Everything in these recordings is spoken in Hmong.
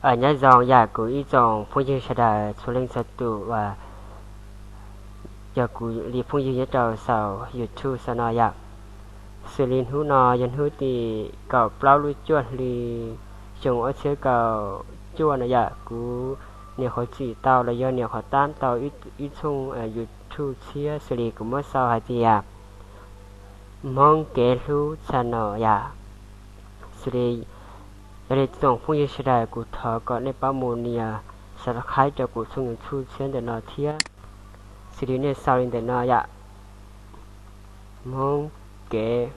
Nyob zoo yam kuv ib tsoom phooj ywg sawv daws txhua leej txhua tus uas yog kuv li phooj ywg nyob rau saum YouTube xwb no yom. Xws li hnub no yog hnub tim kaum plaub lub cuaj hli xyoo ob txhiab kaum cuaj no yom, kuv nyuam qhuav tsim tau los yog nyuam qhuav tab tau ib tshooj YouTube tshiab xws li kuv muab sau hais tias Hmoob Kev Hlub channel yom. Xws li yog li tsoom phooj ywg sawv daws, kuv thov kom nej pab mus nias subscribe rau kuv tshooj YouTube tshiab ntawm no thiab. Xws li nej sau li ntawm no yom, Hmoob Kev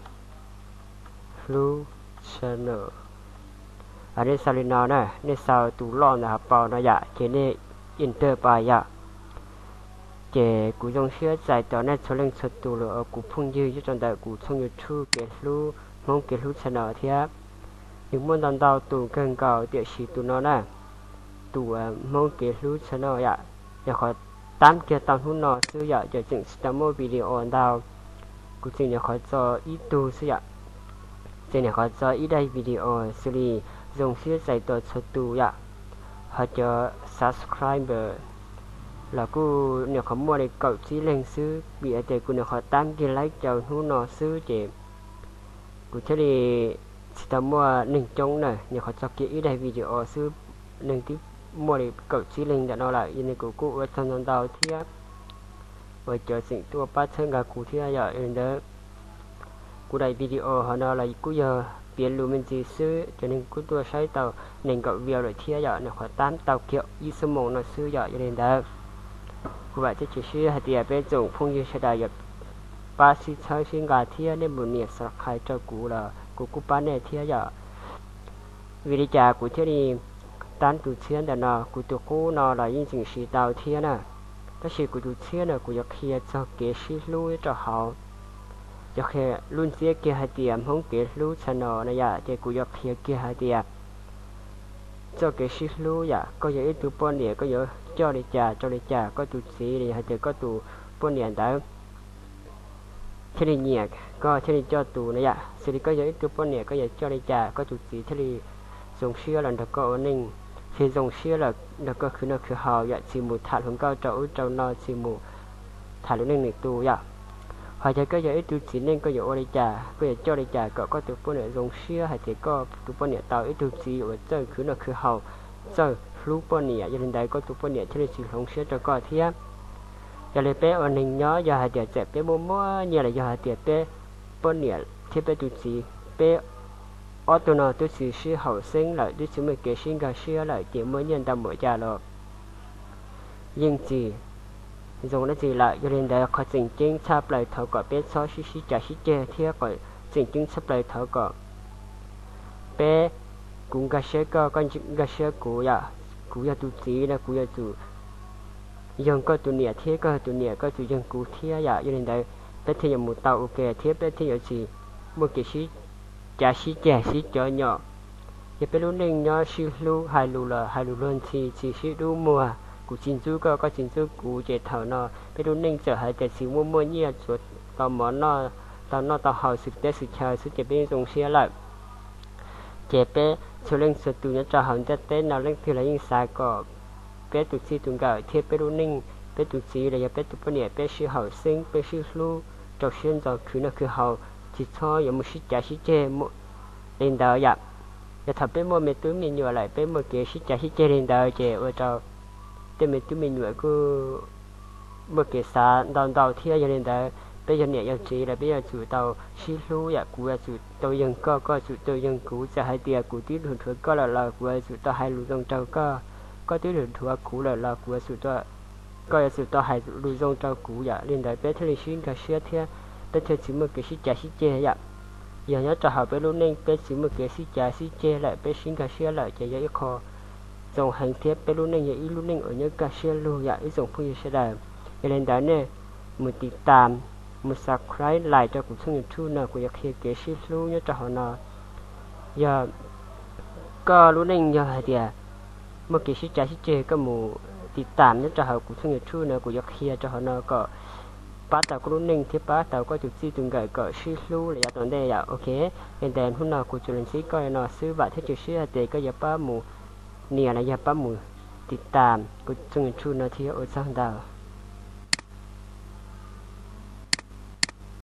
Hlub channel. Nej sau li no na, nej sau tus loj ntawm hauv paus no yom, ces nej enter pais yom. Ces kuv zoo siab txais tos nej txhua leej txhua tus los kuv phooj ywg nyob rau ntawm kuv tshooj YouTube Kev Hlub, Hmoob Kev Hlub channel thiab. Nws muaj ntau ntau tus kawg nkaus tiam sis tus no na, tus Hmoob Kev Hlub channel yom, nyuam qhuav tab kiag tau hnub no xwb yom, ces tseem tsis tau muaj video ntau. Kuv tseem nyuam qhuav tso ib tug xwb yom, tseem nyuam qhuav tso ib daim video xws li zoo siab txais tos txhua tus yom. Ho cov subscriber los kuj nyuam qhuav muaj li kaum tsib leeg xwb, vim hais tias kuv nyuam qhuav tab kiag laib rau hnub no xwb ces kuv thiaj li tsis tau muaj neeg coob na, nyuam qhuav tso kiag ib daim video xwb, neeg twb muaj li kaum tsib leeg ntawm no lawm, yog li kuv kuj ua tsaug ntau ntau thiab uas cov tseem tuaj pab txhawb nqa kuv thiab yom. Yog li ntawd kuv daim video hov no los kuj yog piav lus me ntsis xwb, cov neeg kuj tuaj saib tau nees nkaum view lawm thiab yom, nyuam qhuav tab tau kiag ib xuab moos no xwb yom. Yog li ntawd kuv vam thiab cia siab hais tias peb tsoom phooj ywg sawv daws yuav pab sib txhawb sib nqa thiab nej mus nias subscribe rau kuv los kuv kuj pab nej thiab yom. Vim li cas kuv thiaj li tab tus tshiab ntawm no? Kuv tus qub no los yeej tseem siv tau thiab na, tab sis kuv tus tshiab no kuv yuav qhia txog kev sib hlub nyob rau hauv. Yuav qhia lub ntsiab kiag hais tias Hmoob Kev Hlub channel no yom, ces kuv yuav qhia kiag hais tias txoj kev sib hlub yom, koj yog ib tug poj niam koj yuav coj li cas rau li cas koj tus txiv, los yog hais tias koj tus poj niam ntawd thiaj li nyiam koj thiaj li coj tus no yom. Xws li koj yog ib tug poj niam koj yuav coj li cas koj tus txiv thiaj li zoo siab los nrog koj ua neej, thiaj zoo siab los nrog koj khwv noj khwv haus yom, tsis mus tham hluas nkauj rau ub rau no, tsis mus tham lub neej lwm tus yom. Ho yog koj yog ib tug txiv neej koj yuav ua li cas, koj yuav coj li cas kom koj tus poj niam zoo siab hais tias koj tus poj niam tau ib tug txiv uas txawj khwv noj khwv haus, txawj hlub poj niam, yog li ntawd koj tus poj niam thiaj li tsis hloov siab rau koj thiab. Yog li peb ua neeg nyob yog hais tias txawm peb muaj muaj nyiaj los yog hais tias peb poj niam thiab peb tus txiv, peb ob tug no twb tsis sib haum xeeb lawm, twb tsis muaj kev sib nkag siab lawm ces muaj nyiaj ntau npaum cas los yeej tsis zoo dab tsi lawm. Yog li ntawd qhov tseem ceeb tshaj plaws thov kom peb txhob sib sib cav sib ceg thiab qhov tseem ceeb tshaj plaws thov kom peb, kuv nkag siab koj, koj nkag siab kuv yom. Kuv yog tus txiv no kuv yuav tsum yoog koj tus niam thiab koj yog tus niam koj tsum yoog kuv thiab yom. Yog li ntawd peb thiaj yuav mus tau ua ke thiab peb thiaj yuav tsis muaj kev sib cav sib ceg sib cov nyom. Yog peb lub neej nyob sib hlub hais lus los hais lus luag ntxhi tsis sib dub muag, kuv tsis ntxub koj koj tsis ntxub kuv ces thaum no peb lub neej txawm hais tias tsis muaj muaj nyiaj tsuas tau mov noj, tau noj tau haus xwm teb xwm chaw xwb ces peb yeej zoo siab lawm. Ces peb txhua leej txhua tus nyob rau hauv ntiaj teb no leej twg los yeej xav kom peb tus txij tus nkawm thiab peb lub neej, peb tus txiv los yog peb tus poj niam peb sib haum xeeb peb sib hlub rau siab ntso khwv noj khwv haus, tsis txhob yuav mus sib cav sib ceg li ntawd yom. Yog thaum peb muaj me tub me nyuam lawm peb muaj kev sib cav sib ceg li ntawd ces ua rau tej me tub me nyuam kuj muaj kev xav ntau ntau thiab. Yog li ntawd peb yog niam yog txiv lawm peb yuav tsum tau sib hlub yom, kuv yuav tsum tau yeeg koj, koj tsum tau yeeg kuv, txawm hais tias kuv twb dhuav dhuav koj lawm los kuv yuav tsum tau hais lus zoo rau koj, koj twb dhuav dhuav kuv lawm los kuv yuav tsum, koj yuav tsum tau hais lus zoo rau kuv yom. Li ntawd peb thiaj li sib nkag siab thiab peb thiaj tsis muaj kev sib cav sib ceg yom. Yog nyob rau hauv peb lub neej peb tsis muaj kev sib cav sib ceg lawm peb sib nkag siab lawm ces yog ib qho zoo heev thiab peb lub neej yog ib lub neej uas nyob kaj siab lug yom ib tsoom phooj ywg sawv daws. Yog li ntawd nej mus tiv tam, mus subscribe, like rau kuv tshooj YouTube no kuv yuav qhia kev sib hlub nyob rau hauv no. Yog koj lub neej yog hais tias muaj kev sib cav sib ceg koj mus tiv tam nyob rau hauv kuv tshooj YouTube no kuv yuav qhia rau hauv no kom pab tau koj lub neej thiab pab tau koj tus txij tus nkawm kom sib hlub lawm yav tom ntej yom. Ok, li ntawd hnub no kuv tsuas los ntsib koj li no xwb, vam thiab cia siab hais tias koj yuav pab mus nias los yog pab mus tiv tas kuv txoj YouTube no thiab. Ua tsaug ntau.